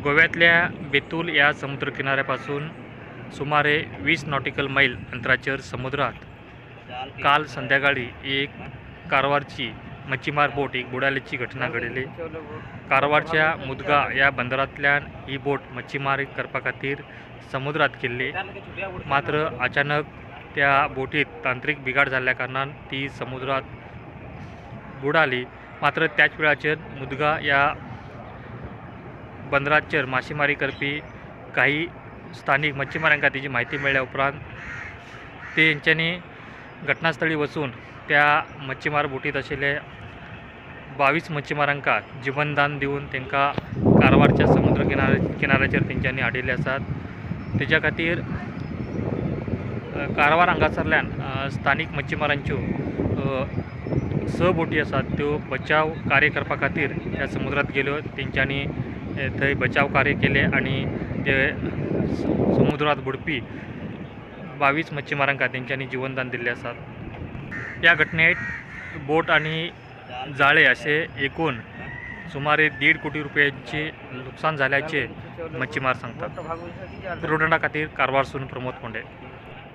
गोव्यांतल्या बेतूल ह्या समुद्र किनाऱ्यापासून सुमारे 20 नॉटिकल मैल अंतराचेर समुद्रात काल संध्याकाळी एक कारवारची मच्छीमार बोट एक बुडाल्याची घटना घडिल्ली. कारवारच्या मुदगा ह्या बंदरांतल्यान ही बोट मच्छीमारी करपा खातीर समुद्रात गेल्ली. मात्र अचानक त्या बोटीत तांत्रीक बिघाड जाल्ल्या कारणान ती समुद्रात बुडाली. मात्र त्याच वेळाचेर मुदगा ह्या बंदराचेर मासेमारी करपी काही स्थानीक मच्छीमारांका तेजी म्हायती मेळ्ळ्या उपरांत तेंच्यांनी घटनास्थळी वचून त्या मच्छीमार बोटीत आशिल्ले 22 मच्छीमारांका जिवनदान दिवन तांकां कारवारच्या समुद्र किनाऱ्याचेर तेंच्यांनी हाडिल्ले आसात. तेज्या खातीर कारवार हांगासरल्यान स्थानीक मच्छीमारांच्यो स बोटी आसात, त्यो बचाव कार्य करपा खातीर त्या समुद्रात गेल्यो. तेंच्यांनी थंय बचाव कार्य केलें आनी ते समुद्रात बुडपी 22 मच्छीमारांका तेंच्यांनी जिवनदान दिल्लें आसात. ह्या घटनेत बोट आनी जाळे असे एकूण सुमारे 1.5 कोटी रुपयांचे नुकसान झाल्याचे मच्छीमार सांगतात. प्रुडंटा खातीर कारवारसून प्रमोद कोंडे.